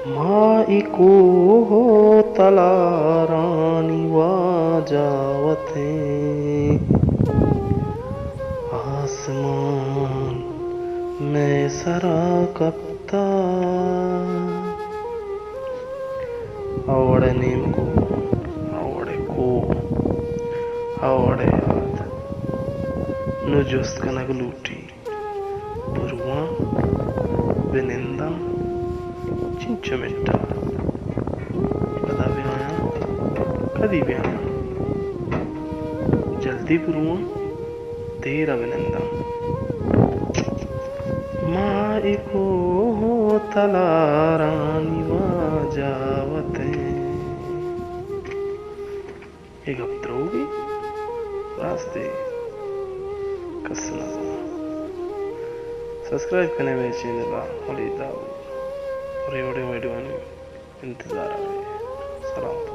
ما اے کوہ ءُ تلارانی واجہ وتیں، آسمان مئے سرا کپتا۔ آ وڑ ءَ نیمگو، آ وڑ ءَ کوہ، آ وڑ ءَ یاد، نوں جست کنگ لوٹی۔ برواں، بہ ننداں، چنچو مٹا۔ پدا بیایاں، کدی بیایاں؟ جلدی برواں، دیر ءَ بہ ننداں۔ ما اے کوہ ءُ تلارانی واجہ وتیں۔ اے گپ دروگے؟ راستے؟ کس نہ زانت۔ سبسکرائب کنے مئے چینل ءَ، ولید داؤد۔ اور اے وڑیں ویڈیوانی انتظار ءَ بئے۔ سلام۔